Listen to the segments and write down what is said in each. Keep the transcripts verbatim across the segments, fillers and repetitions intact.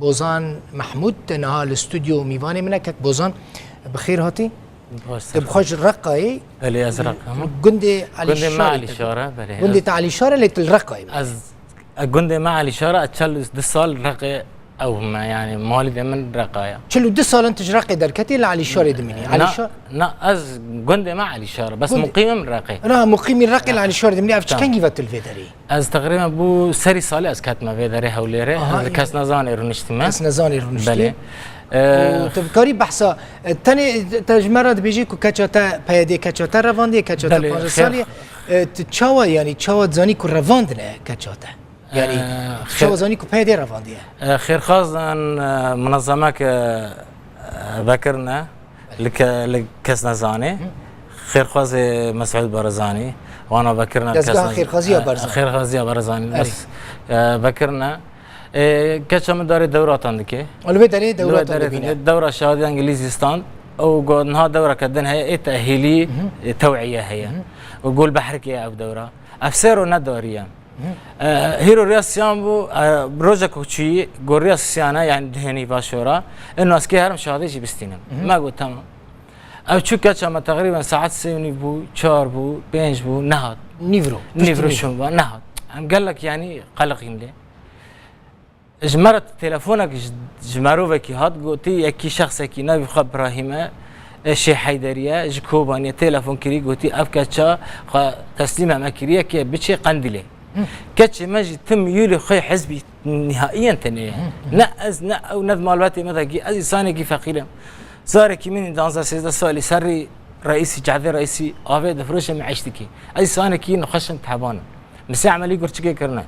Bozan Mehmûd, te niha li stûdyo mîvanê min e. Kek Bozan, bi xêr hatî. Baş Tu ser. Bi xwe ji Reqayê, Belê, ez Reqam. Gundê Elî Gundê me Şarê Elî te Şara, got. Belê, Gundê ez te Elî Şarê, lê tu li Reqayê bû. Ez, e, gundê me Elî Şara, ez çel û du sal Reqê ew me, yani malî de min Reqaya. Çil û du sal in tu ji Reqê derketî, li Elî Şarê dimînî. Elî Na, Şa- na, ez gundê me Elî Şara, bes Gundê- muqîmim Reqê. Na, muqîmî Reqê, li Elî Şarê dimînî. Ev çi Tamam. kengî ve tu li vê derê yî? Ez teqrîben bû serî salê ez ketime vê derê Hewlêrê. Aha, Ez li iyi. Kesnezanê rûniştime. Kesnezanê rûniştî. Belê. Û Ee, tu bikarî behsa, e, tenê te ji me re dibêjî ku keça te P Y D keça te revandiye, keça te Belê, panzdeh xêr. salî ye. E, tu çawa, yanî çawa zanî ku revandine keça te? Yanî Ee, tu xêr. çawa zanî ku P Y D revandiye? Ee, xêrxwazin, e, munezemek, e, e, vekirine. Li ke-, li kes nezanê. Xêrxwazê Mesûd Barzanî, wana vekirine Dezgeha kes nez-, Xêrxwaziya e, Barzanî. Xêrxwaziya Barzanî, Erê. bes, e, vekirine. E, keça min darê dewratan dike. Li vê derê Li vê dewratan derê dibîne. dike. Dewra şahadiya Îngilîzî stand. Ew got, niha dewreke din heye, ê tehîlî, e, tew'iye heye. Û gol behrikê ev dewra. Ev sêro nedariye. E, hîro riya siyan bû, e, rojek ku çûyî, goriya siyana, yani dihênî vaşora, ê naskê herim şadê jî bistînim. Me got, tamam. Ev çû keça me teqrîben saet sê û nîv bû, çar bû, pênc bû, nehat. Nîvro. Nîvro şûn va, nehat. Em gelek, yani qeleqîn lê. Ji me re telefonek ji, ji merovekî hat, gotî yekî şexsekî navî xwe Birahîm e, e, Şêx Heyderî ye, ji Kobaniyê telefon kirî, gotî ev keça xwe teslîm me kiriye ke biçê Qendîlê. Keçê me jî tim yûlê xwe hizbî nihaiyen tenê ye. Ne ez, ne ew, ne di malbatê me de kî, ez însanekî feqîr im. Zarekî min danzdeh sêzdeh salî serî reîsî, cehdê reîsî avê difiroşe, min eş dikî. Ez însanekî nexweş im, teban im. Min sê emelî gurçikê kirine.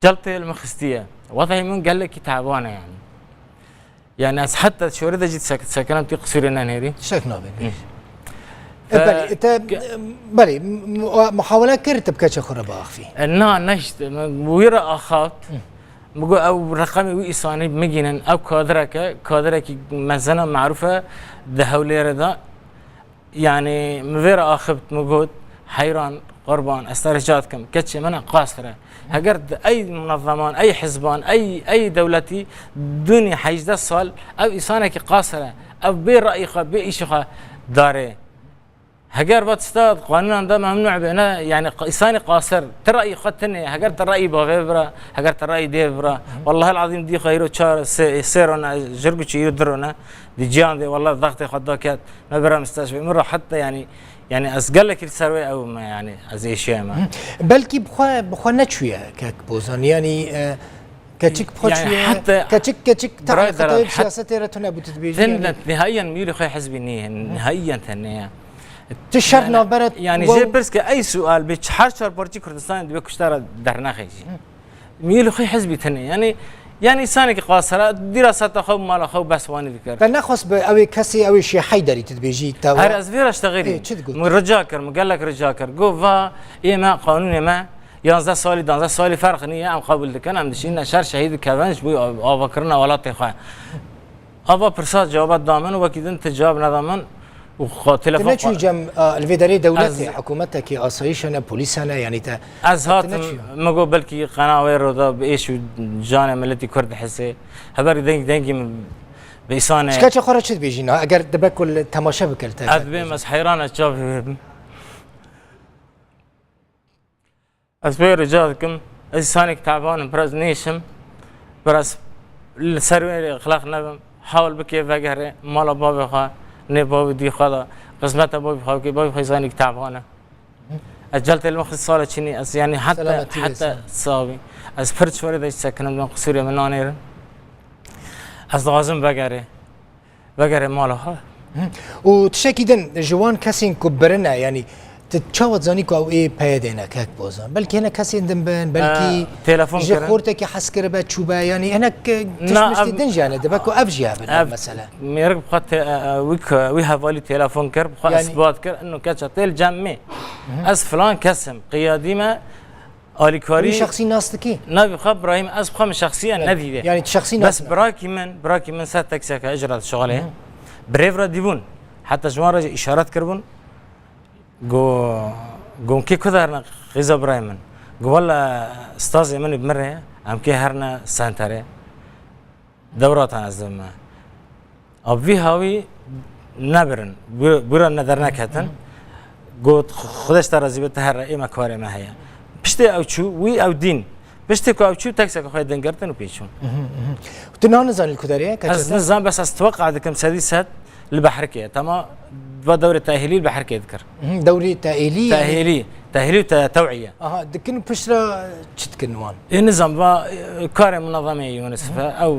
Celtê li min xistiye. Wextê min gelekî teban e yani. Yani ez heta şorê de jî sek-, sekinim tî qisûrê nenêrî. Şek nabê. Hı. E, belê, te, Ke- belê, mu-, muhawele kir te bi keça xwe re biaxivî? E, na, neşt, min wî re axaft. Hı. Min got, ew reqemê wî îsanî migînin, ew kadireke, kadirekî mezin e, merûf e, di Hewlêrê de. Yani, min vê re axift, min got, heyran, qurban, ez te rica dikim, keçê min e, qasir e. Heger di ey munezeman, ey hizban, ey, ey dewletî, dunî hejdeh sal, ev îsanekî qasir e. Ev bê rayî xwe, bê îşê xwe darê. Heger va tista qanûnan de memnû be, ne, yani, q-, îsanê qasir, ti rayî xwe tune, heger ti rayî bavê bira, heger ti rayî dê bira, wellahil azîm dî xwe hîro çar, sê, sê rone, jir guçî hîro du rone, di ciyan de, wallah, zextê xwe daket. Me bira misteşfê, min rahat de, yani, yani ez gelekî li ser wê ew me, yani ez êşiya me. Hı. Belkî bi xwe, bi xwe neçûye kek Bozan, yani, e, keçik bi xwe Yani çûye, heta keçik, keçik, Birader, teqîqetê, hat-, siyasetê re tune bû, tu dibêjî, Ten yani. de nihaiyen mîrî xwe hizbî nîye, nihaiyen te neye. Tu şer Yani, navberet yani û jê pirs ke ey sual bi çi her çar parçî Kurdistanê dibe kuştara dernexê jî. Hı. Mîl xwe hizbî tune. Yani, yani insanekî qasira, dîra seta xwe, mala xwe bes wanî dikir. Te nexwest bi ew ê kesê, ew ê Şêx Heyderî tu dibêjî, te Her wa- ez vê re ji te xêrî. Ê, çi digot? Min rica kir, min gelek rica kir. Got, va, ê me, qanûnê me, yanzdeh salî, danzdeh salî ferq niye, em qebûl dikin, em dişîne şer şehîd dikevin, ji bo av-, avakirina welatê xwe. Ava pirsa cewaba da min, wekî din ti cewab neda min û xwe Tu telefon neçûyî xwe cem, a, li vê derê dewletê, Ez hikûmetekê, asayîş hene, polîs hene, yanî te Ez tu hatim, neçûyî? min got belkî qena wê roda bi êş û canê miletî Kurd dihesê. Heber deng, dengî min bi îsanê. Ji keça xwe re çi dibêjî niha? Eger dibe ku li temaşe bike li te Ez kek bêm, Bozan. ez heyran, ez çav bibim. Ez vê rica dikim, ez îsanek teban im, biraz nêşim, biraz li ser wê rê exlaq nebim, hewl bike vegere mala bavê xwe, nê bavê dî xwe de, xizmeta bavê xwe bike, bavê xwe îsanek teban e. Ez celtê li min xist sala çinî, ez yani heta, Selametî heta wê, sağ ol. sawî. Ez pir çorê de sekinim, min qisûrê min nanêrin. Ez dixwazim vegere. Vegere mala xwe. Hı. Û tiştekî din, ji wan kesên ku birine, yanî, tu çawa dizanî ku ew ê P Y D ne, kek Bozan? Belkî hene kesên din bin, belkî Ee, telefon ji kirin. xortekî hez kiribe, çûbe, yanî hinek, e, Na, tişt miştî ev, din jî hene, dibe ku ev jî hebin, ev ev mesele. mêrik bi xwe te-, e, e, wî ke-, wî hevalî telefon kir, bi xwe Yanî isbat kir, ino keça tê li cem me. Hı hı. Ez filan kes im, qiyadî me, Alîkarî Wî şexsî nas dikî? Navê xwe Birahîm, ez xwe min şexsî ya Yanî, nedîde. yanî tu şexsî Bes nas birakî min, birakî min ser teksiyeke icra dişixulê. Hı. Birêv re dîbûn. Heta ji wan re jî îşaret kiribûn. Go, go kê ku derine qîza birayê min. Got, "Wele stazê min bi min re, em kê herine senterê. Dewratan ez dibime." Ab vî hawî nebirin. Bû-, bûra ne derneketin. Got, "Xwedê ji te razî be, tu here, ê me karê me heye." Piştê ew çû, wî ew dîn. Piştê ku ew çû, tekseke xwe din girtin û pê çûn. Tu niha nizanî li ku derê ye? Ez nizan, bes ez teweqa dikim sedî sed li Behrikê ye. Tema va dewrê tehîlî li Behrikê dikir. Mhm, dewrê tehîlî, yani. Tehîlî, tehîlî û te-, tewîye. Aha, dikin û piştre çi dikin wan? Ê nizam va, e, karê munazemê UNICEF e, ew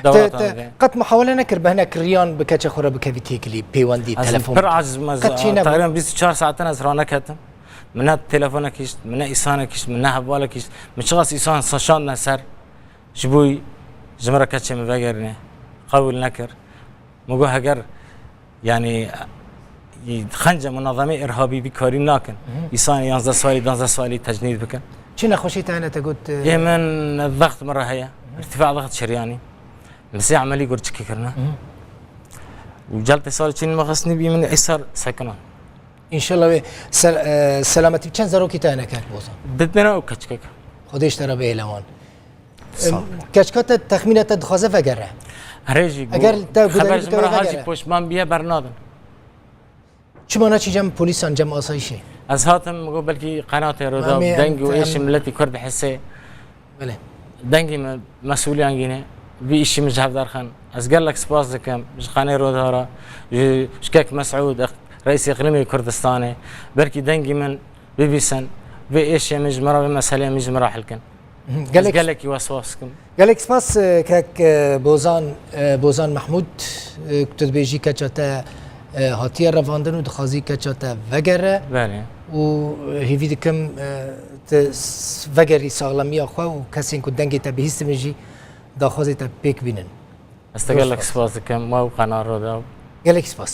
Te, dewratan te dike. Qet muhawele nekir bi hinek riyan bi keçê xwe re bikevî têkilî, pêwendî, telefon? Ez pir aciz me, Qet çi nebû? Teqrîben bîst û çar saetin ez ranekeftim. Min ne telefonek hişt, min ne îsanek hişt, min ne hevalek hişt. Min çiqas îsan şandine ser, ji bo ji min re keçê min vegerîne. Qebûl nekir. Min got, heger, yani, xence munazemê irhabî vî karî nakin. Hı hı. Îsanê yanzdeh salî, danzdeh salî tecnîd bikin. Çi nexweşî te hene te got, e, Yê min zext min re heye. Hı hı. Îrtîfa zext şeryanî. Min sê emelî gurçikî kirine. Hı hı. Û celtê salê çîn me xist nîbî min îsar sekinan. Înşallah wê sel-, e, selametî. Çend zarokî te hene kek Bozan? Ditnena û keçikek. Xwedê ji te re bihêle wan. Sağ ol. Em, keçika te texmîna te dixwaze vegere. Herê jî Eger te gudarî xeber ji bike min re wê ha jî vegere. Poşman biye bernadin. Çima naçî cem polîsan, cem asayîşê? Ez hatim, min got belkî qenatê Rûdaw, Mamê dengî û em, êşî em. Miletî Kurd hise. Belê. Dengî me, mesûliyan gîne, vî îşî min ji hev derxin. Ez gelek spas dikim ji qenê Rûdaw re, ji, ji kek Mesûd, reîsê Îqlîmê Kurdistanê. Belkî dengî min bibîsin, vê êşê min ji min re, vê meseleyê min ji min re hil kin. Mhm, Ez gelek gelekî we spas dikim. Gelek spas, e, kek, e, Bozan, e, Bozan Mehmûd, e, ku tu dibêjî keça te, e, hatiye revandin û dixwazî keça te vegere. Belê. Û, e, hêvî dikim, e, tu s-, vegerî saxlemiya xwe û kesên ku dengê te bihîstibin jî daxwazê te pêk bînin. Ez te Zor gelek spas. Spas dikim, we û qenal Rûdaw. Gelek spas.